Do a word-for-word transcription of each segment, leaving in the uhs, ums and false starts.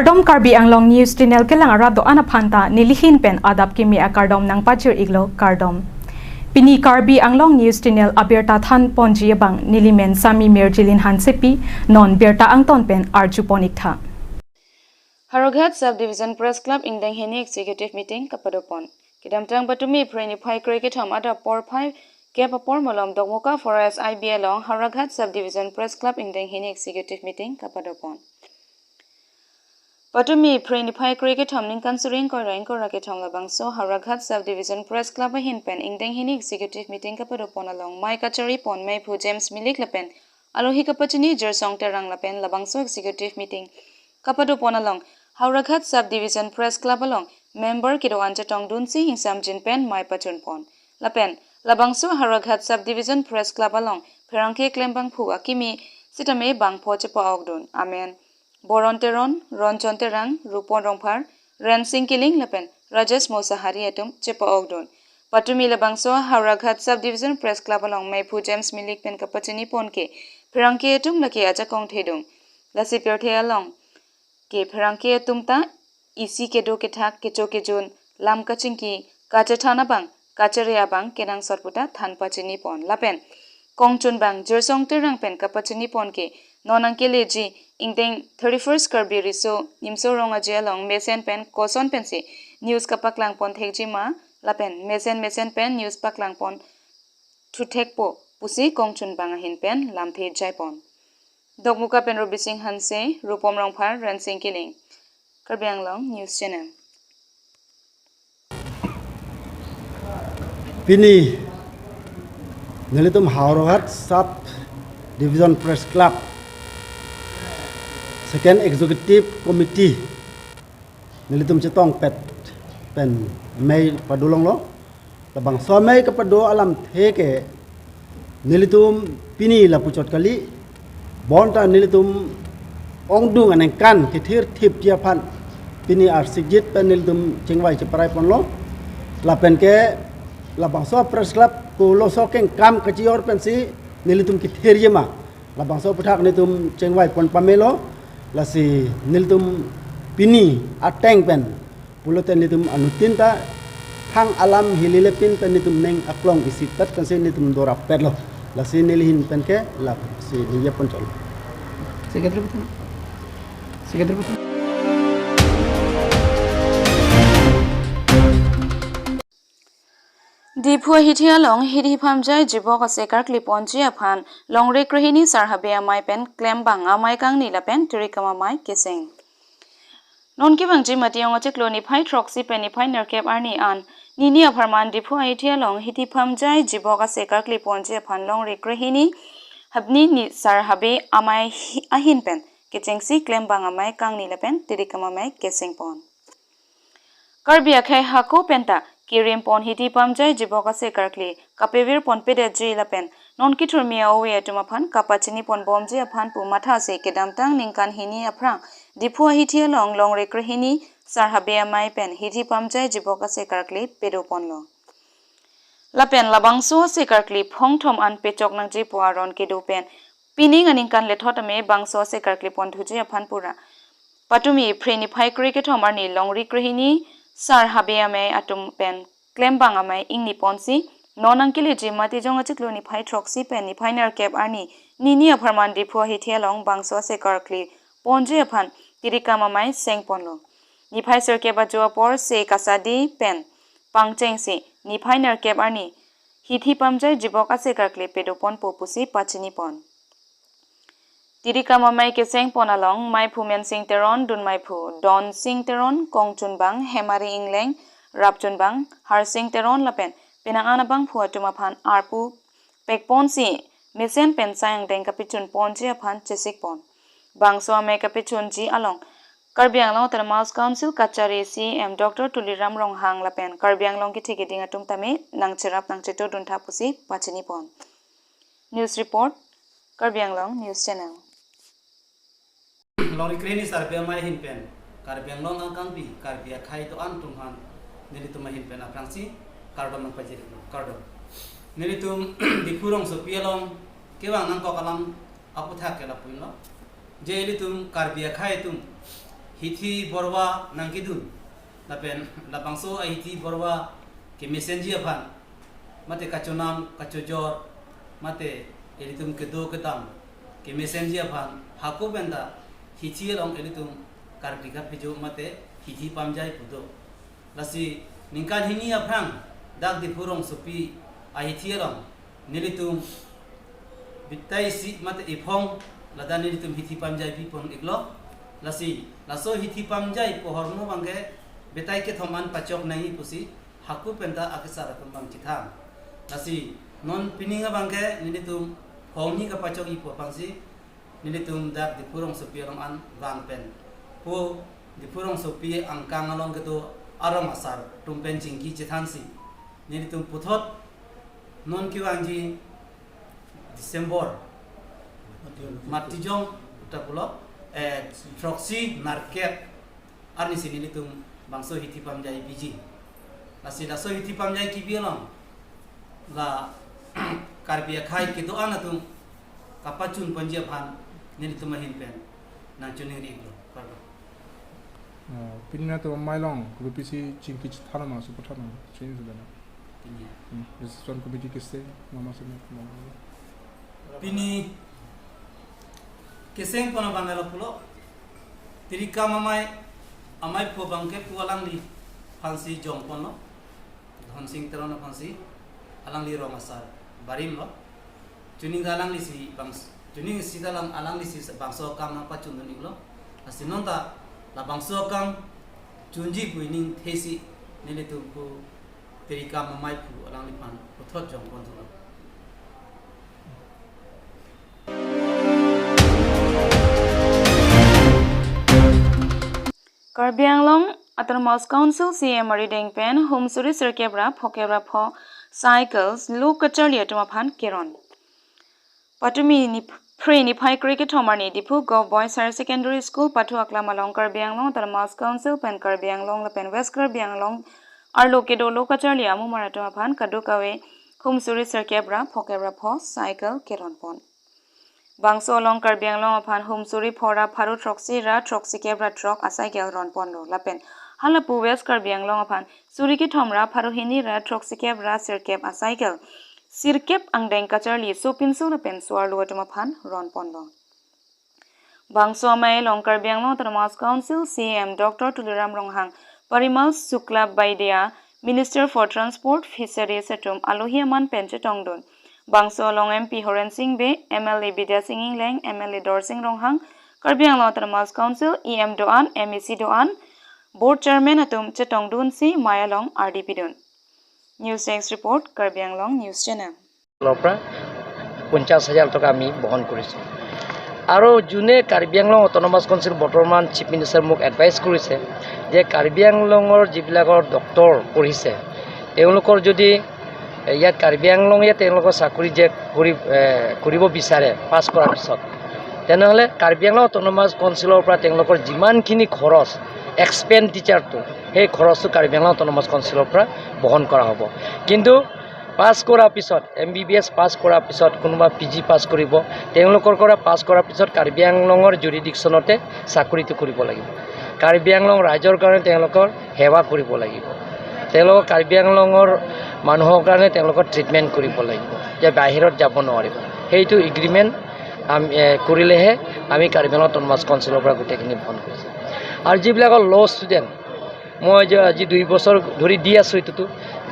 Kardom, Karbi Anglong News Channel kelang arat do-an aphan ta nelihin pen adap kimi akardom nangpajir iklo, kardom. Pini Karbi Anglong News Channel abirta than ponji abang nelimen Sami Mirjilin Hansepi, non birta angton pen arju pon iktha. Howraghat Sub Division Press Club ingdeng hini executive meeting kapado pon. Kedamtang Patumi Phre niphai kre kethom adap porphai kep apor malom Dokmoka Forest I B along Howraghat Sub Division Press Club ingdeng hini executive meeting kapado pon. Patumi Phre niphai kre kethom ningkan suri ingkoi ra ingkoi ra kethom labangso Howraghat Sub Division Press Club ahin pen ingdeng hini executive meeting kapado pon along mei kachari pon meiphu James Milik lapen alohi kapachini Jirsong Terang lapen labangso executive meeting kapado pon along Howraghat Sub Division Press Club along member kedo-an chetongdunsi ingsamjin pen mei pachun pon. Lapen labangso Howraghat Sub Division Press Club along pherangke klembangphu akimi sitame bangpho chepa-okdun. Amen Boron Teron, Ronchon Terang, Rupon Rongphar, Rensing Killing lapen Rajesh Mosahari atum chepa-okdun. Patumi labangso Howraghat Sub Division Press Club along meiphu James Milik pen kapachini pon ke pherangke atum lake ajakong thedung. Lasi pirthe along ke pherangke atum ta isi kedo kethak, kecho kejun, lam kachingki, kachethan abang, kachere abang kenangsot puta than pachini pon. Lapen kongchunbang Jirsong Terang pen kapachini pon ke non nangkeleji ingdeng thirty-first Karbi Riso Nimso Rong Aje along mesen pen koson pensi news kapaklang pon thekji ma lapen mesen mesen pen news paklang pon thuthekpo pusi kongchunbang ahin pen lamthe jai pon. Dokmoka pen Rubi Sing Hanse, Rupom Rongphar, Rensing Killing. Karbi Anglong News Channel. Pini nelitum Howraghat Sub Division Press Club Second Executive Committee nelitum chetongpet pen mei padolonglo. Labangso mei kapado alamthe ke nelitum pini lapuchot kali, bonta nelitum ongdung aningkan kethirthipji aphan pini arsikjit pen nelitum chingvai cheparai ponlo. Lapen ke labangso Press Club koloso kengkam kachior pensi nelitum kethirji ma, labangso aputhak nelitum chingvai pon pamelo. Lasi nelitum pini ateng pen pulote nelitum anuttin ta thang alam hililepin pen nelitum ning aklong isipet pensi nelitum dorap petlo. Lasi nelihin pen ke lasi ningje pon chot. Secretary betul. Secretary betul. Diphu ahithi along hithi pamjai jibok ase karkli ponji aphan longri krehini Sar Habe amei pen klembang amei kangni lapen tirikam amei keseng. Non kevangji Mati ong achiklo niphai throksi pen niphai nerkep arni an nini apharman Diphu ahithi along hithi pamjai jibok ase karkli ponji aphan longri krehini Habni ni Sar Habe amei hi-, ahin pen kechengsi klembang amei kangni lapen tirikam amei keseng pon. Karbi akhei hako penta kirim pon hithi pamjai jibok ase karkli kapevir pon pedetji lapen non kithurmi a-ove atum aphan kapachini pon bomji aphan pu mathasi kedamtang ningkan hini aphrang Diphu ahithi along longri krehini Sar Habe amei pen hithi pamjai jibok ase karkli pedo ponlo. Lapen labangso ase karkli phongthom an pechok nangji pu aron kedo pen pining aningkan lethot ame bangso ase karkli pon thuji aphan pura. Patumi Phre niphai kre kethom arni longri krehini Sar Habe amei atum pen klembang amei ingni ponsi non nangkeleji Mati ong achiklo niphai throksi pen niphai nerkep arni nini apharman Diphu ahithi along bangso ase karkli ponji aphan tirikam amei seng ponlo. Niphai sirkep ajo apor se kasadi pen pangchengsi niphai nerkep arni hithi pamjai jibok ase karkli pedo ponpo pusi pachini pon. Tirikam amei keseng pon along meiphu Mensing Teron, dun meiphu Don Sing Teron, kongchunbang Hemari Ingleng, rapchunbang Harsing Teron lapen penang an abangphu atum aphan arpu pek ponsi mesen pen sai angdeng kapechun ponji aphan chesik pon. Bangso amei kapechunji along Karbi Anglong Autonomous Council kachari C E M Doctor Tuliram Ronghang lapen Karbi Anglong kethe keding atum tame nangcherap nangchetodun tha pusi pachini pon. News report, Karbi Anglong News Channel. Longri krehini Sar Habe amei ahin pen Karbi Anglong angkangpi Karbi akhei do-an atum aphan nelitum ahin pen aphrangsi kardom nangpajir, kardom. Nelitum Diphu rongsopi along kevang nangkok alam aputhak ke lapu-inlo. Je ilitum Karbi akhei atum hithi borwa nangkedun lapen labangso ahithi borwa kemesenji aphan mate kachonam kachojor mate ilitum kedo kedam kemesenji aphan hako penta hithi along ilitum Karbi Kaphejo mate hithi pamjai pu do. Lasi ningkan hini aphrang dak Diphu rongsopi ahithi along nelitum betai isi mate iphong ladak nelitum hithi pamjai pipon iklo. Lasi laso hithi pamjai pu ahormu abangke betai kethom an pachok nangji pusi hako penta akesar atum abang chethang. Lasi non pining abangke nelitum phongni kapachokji pu aphansi nelitum dak Diphu rongsopi along an vang pen pu Diphu rongsopi angkang along kedo arong asar atum pen chingki chethansi nelitum puthot non kevangji December matijong ta pulo, eh, throksi nerkep arnisi nelitum bangso hithi pamjai biji. Lasi laso hithi pamjai kebi along la Karbi akhei kedo-an atum kapachun ponji aphan nelitum ahin pen nangchiningri iklo. Kardom. Oh, pini nangtum amei along kopi si chingki chethan ma, su pathan ma, chini sudah na. Pini. Hmm, Registration Committee kese, mama sini, mama. Pini keseng pon abang lo pulo. Tirikam amei, amei pu abangke pu alangliphansi jongponlo. Dhonsing Teron aphansi alangli rong asar barim lo. Chuning alanglisi bang, chuning sita lang alanglisi bangso akam nangpachundun iklo. Lasi non ta labangso akam chunji pu ining thesi nelitum pu Tirikam amei pu alangliphan puthot jongpon thulo. Karbi Anglong Autonomous Council C E M arideng pen hum suri sirkep ra phokep ra pho cycles lo kacharli atum aphan keron. Patumi nip-, phre niphai kre kethom arni Diphu Govt Boys Higher Secondary School pathu aklam along Karbi Anglong Autonomous Council pen Karbi Anglong lapen West Karbi Anglong arlo kedo lo kacharli amumar atum aphan kadokave hum suri sirkep ra phokep ra pho cycle keron pon. Bangso along Karbi Anglong aphan hum suri pho ra pharo throksi ra throksi kep ra throk acycle ron ponlo lapen halapu West Karbi Anglong aphan suri kethom ra pharo hini ra throksi kep ra sirkep acycle sirkep angdeng kacharli sopinso lapen so-arlo atum aphan ron ponlo. Bangso amei along Karbi Anglong Autonomous Council C E M Doctor Tuliram Ronghang, Parimal Sukla Baidia, Minister for Transport, Fisheries atum alohi aman pen chetongdun. Bangso along M P Horen Sing Bey, M L A Bidya Sing Engleng, M L A Dorsing Ronghang, Karbi Anglong Autonomous Council E M do-an, M A C do-an, Board Chairman atum chetongdunsi amei along ardi pidun. News Desk Report, Karbi Anglong News Channel. পৰা পঞ্চাশ হাজাৰ টকা আমি বহন কৰিছোঁ। আৰু যোনে কাৰ্বি Anglong autonomous council, বৰ্তমান চিফ মিনিষ্টাৰে মোক এডভাইচ কৰিছে যে কাৰ্বি আংলঙৰ যিবিলাকৰ ডক্টৰ পঢ়িছে, তেওঁলোকৰ যদি ইয়াত কাৰ্বি আংলঙে তেওঁলোকৰ চাকৰি যে কৰি, এ, কৰিব বিচাৰে পাছ কৰাৰ পিছত, তেনেহ'লে কাৰ্বি আংলং অট'নমাছ কাউন্সিলৰ পৰা তেওঁলোকৰ যিমানখিনি খৰচ, এক্সপেণ্ডিচাৰটো, সেই খৰচটো কাৰ্বি আংলং অট'নমাছ কাউন্সিলৰ পৰা বহন কৰা হ'ব। কিন্তু পাছ কৰাৰ পিছত, এম বি বি এছ পাছ কৰাৰ পিছত কোনোবা পি জি পাছ কৰিব, তেওঁলোকৰ পৰা পাছ কৰাৰ পিছত কাৰ্বি আংলঙৰ জুৰিডিকশ্যনতে চাকৰিটো কৰিব লাগিব। কাৰ্বি আংলং ৰাইজৰ কাৰণে তেওঁলোকৰ সেৱা কৰিব লাগিব, তেওঁলোকৰ কাৰ্বি আংলঙৰ মানুহৰ কাৰণে তেওঁলোকৰ ট্ৰিটমেণ্ট কৰিব লাগিব, যে বাহিৰত যাব নোৱাৰিব। সেইটো এগ্ৰিমেণ্ট আমি, এ, কৰিলেহে আমি কাৰ্বি আংলং অট'নমাছ কাউন্সিলৰ পৰা গোটেইখিনি বন্ধ কৰিছোঁ। আৰু যিবিলাকৰ ল' ষ্টুডেণ্ট, মই যে আজি দুই বছৰ ধৰি দি আছোঁ এইটোতো,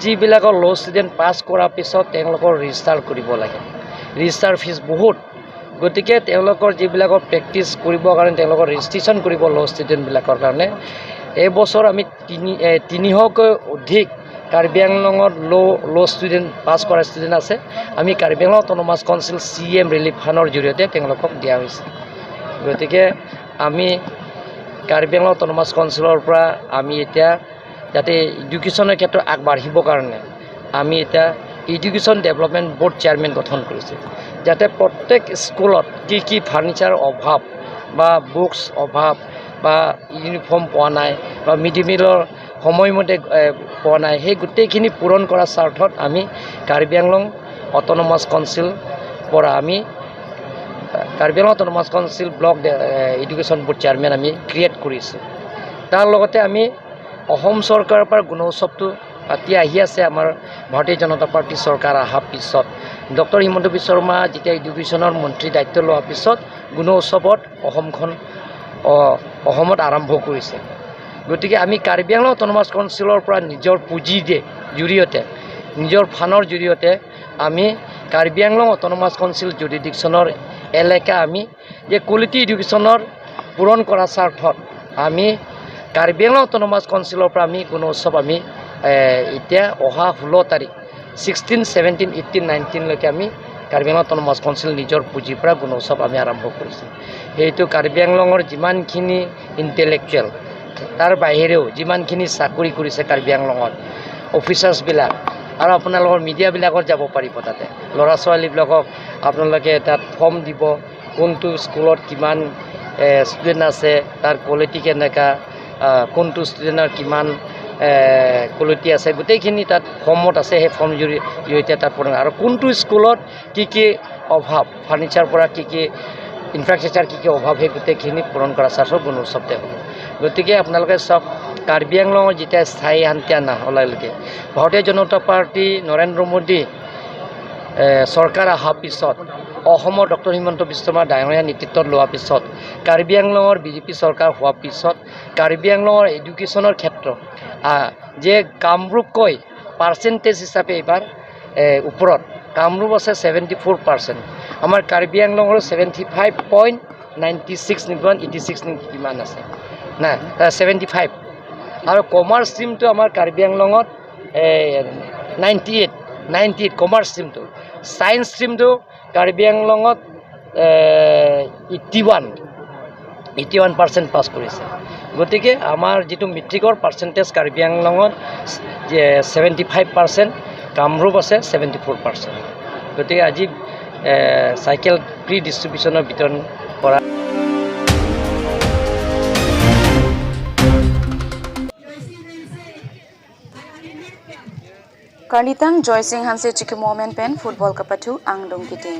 যিবিলাকৰ ল' ষ্টুডেণ্ট পাছ কৰাৰ পিছত তেওঁলোকৰ ৰেজিষ্টাৰ কৰিব লাগে, ৰেজিষ্টাৰ ফিজ বহুত। গতিকে তেওঁলোকৰ যিবিলাকৰ প্ৰেক্টিছ কৰিবৰ কাৰণে তেওঁলোকৰ ৰেজিষ্ট্ৰেশ্যন কৰিব ল' ষ্টুডেণ্টবিলাকৰ কাৰণে, এইবছৰ আমি তিনি, এ, তিনিশকৈ অধিক কাৰ্বি আংলঙত ল', ল' ষ্টুডেণ্ট, পাছ কৰা ষ্টুডেণ্ট আছে, আমি Karbi Anglong autonomous council C M relief ফাণ্ডৰ জৰিয়তে তেওঁলোকক দিয়া হৈছে। গতিকে আমি কাৰ্বি আংলং অট'নমাছ কাউন্সিলৰ পৰা আমি এতিয়া যাতে এডুকেশ্যনৰ ক্ষেত্ৰত আগবাঢ়িবৰ কাৰণে আমি এতিয়া এডুকেশ্যন ডেভেলপমেণ্ট বৰ্ড চেয়াৰমেন গঠন কৰিছোঁ, যাতে প্ৰত্যেক স্কুলত কি কি ফাৰ্ণিচাৰ অভাৱ বা বুকছ অভাৱ বা ইউনিফৰ্ম পোৱা নাই বা মিড ডে মিলৰ সময়মতে, এ, পোৱা নাই, সেই গোটেইখিনি পূৰণ কৰাৰ স্বাৰ্থত আমি কাৰ্বি আংলং অট'নমাছ কাউন্সিল পৰা আমি Karbi Anglong autonomous council block ডে-, এ, এডুকেশ্যন বৰ্ড চেয়াৰমেন আমি ক্ৰিয়েট কৰিছোঁ। তাৰ লগতে আমি অসম চৰকাৰৰ পৰা গুণোৎসৱটো পাতি আহি আছে। আমাৰ ভাৰতীয় জনতা পাৰ্টি চৰকাৰ অহাৰ পিছত ডক্টৰ হিমন্ত বিশ্ব শৰ্মা যেতিয়া এডুকেশ্যনৰ মন্ত্ৰী দায়িত্ব লোৱাৰ পিছত গুণোৎসৱত অসমখন, অ, অসমত আৰম্ভ কৰিছে। গতিকে আমি কাৰ্বি আংলং অট'নমাছ কাউন্সিলৰ পৰা নিজৰ পুঁজিৰে জৰিয়তে, নিজৰ ফাণ্ডৰ জৰিয়তে আমি কাৰ্বি আংলং অট'নমাছ কাউন্সিল জুৰিডিকশ্যনৰ এলেকা আমি যে কোৱালিটি এডুকেশ্যনৰ পূৰণ কৰাৰ স্বাৰ্থত আমি কাৰ্বি আংলং অট'নমাছ কাউন্সিলৰ পৰা আমি গুণোৎসৱ আমি, এ, এতিয়া অহা ষোল্ল তাৰিখ, ছিক্সটিন, ছেভেনটিন, এইটিন, নাইনটিনলৈকে আমি কাৰ্বি আংলং অট'নমাছ কাউন্সিল নিজৰ পুঁজিৰ পৰা গুণোৎসৱ আমি আৰম্ভ কৰিছোঁ। সেইটো কাৰ্বি আংলঙৰ যিমানখিনি ইণ্টেলেকচুৱেল, তাৰ বাহিৰেও যিমানখিনি চাকৰি কৰিছে কাৰ্বি আংলঙত, অফিচাৰ্ছবিলাক, আৰু আপোনালোকৰ মিডিয়াবিলাকত যাব পাৰিব। তাতে ল'ৰা ছোৱালীবিলাকক আপোনালোকে তাত ফৰ্ম দিব, কোনটো স্কুলত কিমান, এ, ষ্টুডেণ্ট আছে, তাৰ কোৱালিটি কেনেকা, আ, কোনটো ষ্টুডেণ্টৰ কিমান, এ, কোৱালিটি আছে, গোটেইখিনি তাত ফৰ্মত আছে। সেই ফৰ্ম জৰি-, জৰিয়তে তাত পূৰণ, আৰু কোনটো স্কুলত কি কি অভাৱ, ফাৰ্ণিচাৰ পৰা কি কি, ইনফ্ৰাষ্ট্ৰাকচাৰ কি কি অভাৱ, সেই গোটেইখিনি পূৰণ কৰা স্বাৰ্থত গুণোৎসৱ দিয়া হ'ব। গতিকে আপোনালোকে চাওক, কাৰ্বি আংলঙৰ যেতিয়া স্থায়ী শান্তি আনা ওলাইলৈকে ভাৰতীয় জনতা পাৰ্টি নৰেন্দ্ৰ মোদী, এ, চৰকাৰ অহাৰ পিছত, অসমৰ ডক্টৰ হিমন্ত বিশ্ব শৰ্মা ডাঙৰীয়া নেতৃত্বত লোৱাৰ পিছত, কাৰ্বি আংলঙৰ বিজেপি চৰকাৰ হোৱাৰ পিছত কাৰ্বি আংলঙৰ এডুকেশ্যনৰ ক্ষেত্ৰত, আ, যে কামৰূপকৈ পাৰ্চেণ্টেজ হিচাপে এইবাৰ, এ, ওপৰত, কামৰূপ আছে ছেভেণ্টি ফ'ৰ পাৰ্চেণ্ট, আমাৰ কাৰ্বি আংলঙৰ seventy five point ninety six নেকি, এইটি ছিক্স নেকি কিমান আছে না, ছেভেণ্টি ফাইভ। আৰু কমাৰ্চ ষ্ট্ৰীমটো আমাৰ কাৰ্বি আংলঙত, এ, ninety eight, ninety eight commerce ষ্ট্ৰীমটো। ছায়েন্স ষ্ট্ৰীমটো কাৰ্বি আংলঙত, এ, eighty one, eighty one percent pass কৰিছে। গতিকে আমাৰ যিটো মেট্ৰিকৰ পাৰ্চেণ্টেজ কাৰ্বি আংলঙত, যে ছেভেণ্টি ফাইভ পাৰ্চেণ্ট, কামৰূপ আছে ছেভেণ্টি ফ'ৰ পাৰ্চেণ্ট। গতিকে আজি, এ, চাইকেল ফ্ৰী ডিষ্ট্ৰিবিউশ্যনৰ বিতৰণ কৰা। Karlitang Joysing Hanse chikimo amen pen football kapathu angdung kiti.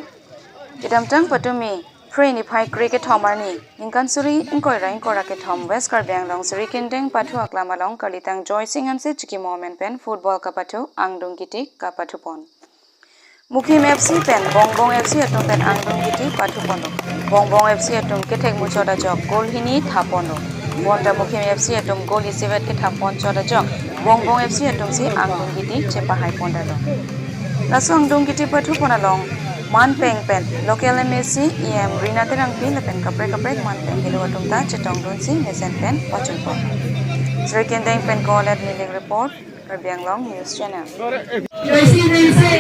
Kedamtang patumi Phre niphai kre kethom arni, ningkan suri ingkoi ra ingkoi ra kethom West Karbi Anglong Suri Kindeng pathu aklam along Karlitang Joysing Hanse chikimo amen pen football kapathu angdung kiti kapathupon. Mukhim F C pen Bongbong F C atum pen angdung kiti pathuponlo. Bongbong F C atum kethek muchot ajok goal hini thaponlo. Bonta Mukhim F C atum goal isivet kethapon chot ajok Bongbong F C atumsi angdung kiti chepahai pondalo. Laso angdung kiti pathupon along Manpeng pen local M A C E M Rina Terangpi lapen kaprek kaprek Manpeng kedo atum ta chetongdunsi mesen pen pachunpon. Suri Kindeng pen Kolet Niling report, Karbi Anglong News Channel. Joysing Hanse,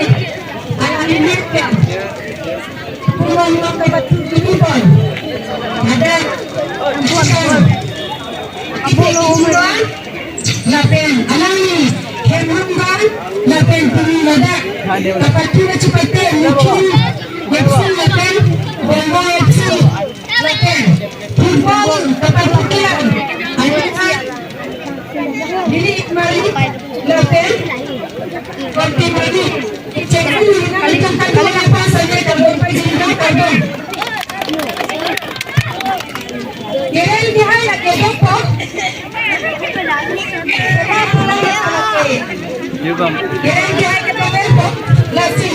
alanglitum, pulong lo kapathu pini pon. Ada, ampun, ampun, lapen alangli Hemrong Bang lapen pini ladak kapathu na chipate Mukhim F C lapen Bongbong F C lapen football kapathu kelang anak Dili Mari lapen Konti Mari. Cekali na ikan tadi apa saja kalau pajinda karbon. Kerang kihai la kedok po. Kerang kihai la kedok po. Lasi.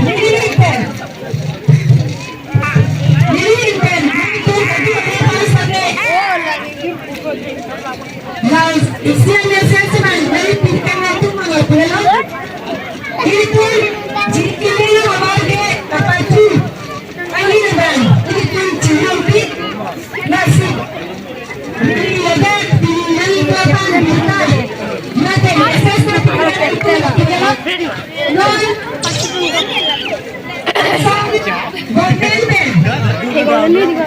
Ini pen. Ini pen. Itu tadi apa saja. Laus, isi anda saya senang dari tingkah itu mengapa lo? Itu jikini awal ke kapathu. Ani bang, itu cuma pi nasi. Ini ada di mana kapan kita. Mate, saya senang. Non. Government pen.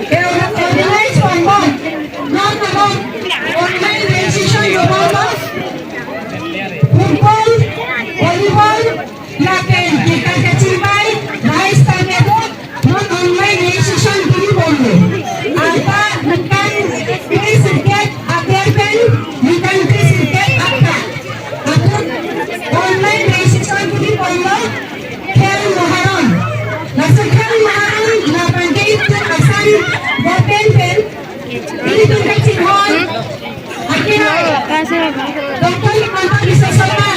Ke organize pon bom. Non non. Online registration yo bom. Football, volleyball, lapen kita kachimbai, rice tamebo, non online registration dun bom. Apa ningkan kre sirkep aper pen, ningkan kre sirkep apa. Atur online registration dun bom. Khel Maharon. Laso Khel Maharon, lapen ke itu asal Doctor Himanta Biswa Sarma,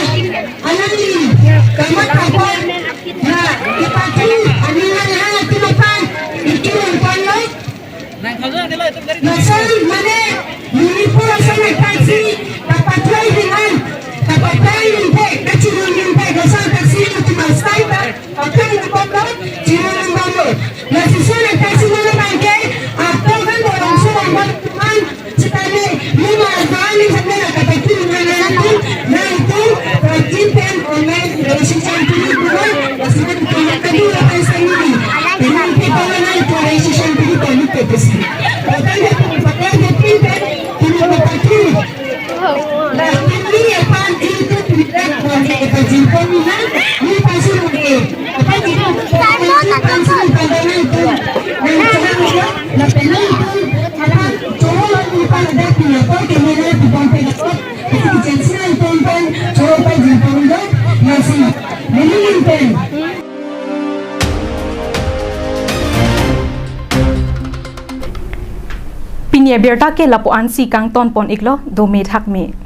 alangli kamatha apot, ya, ipathu, aning nang hang atum aphan, ikirum ponlo. Lason mane, Manipur ason akansi, kapathu hinan, kapathu ningthek, kachirun ningthek, lason akansi, itum asai ta, akan itum ta, chirun ningthek. Lasi lason akansi mane bangke, atum kan dorong so bang bang, sitame, lima bali sampai na kapathu hinan nangtum, nangtum, rajin pen online relationship tuli bukan, lasi kan itum kadura pen sangini. Itum kita online relationship tuli tuli tepesi. Bahkan dia pun pakai dia pin pen, tuli kapathu. Nah, ini apa, ini tuh tidak boleh kita jempol hinan, ini pasti mungkin. Apa, ini pasti mungkin, itu. Nah, sekarang dia, nah, tenang itu, apa, cowok lagi pada datang, apa, kemana, di bawah pedagang, itu agensi lah, itu, kan, cowok apa, jempol hinan, ya, sih. Ini, ini, kan. Pini abirta ke lapu-ansi kangton pon iklo, dome thakme.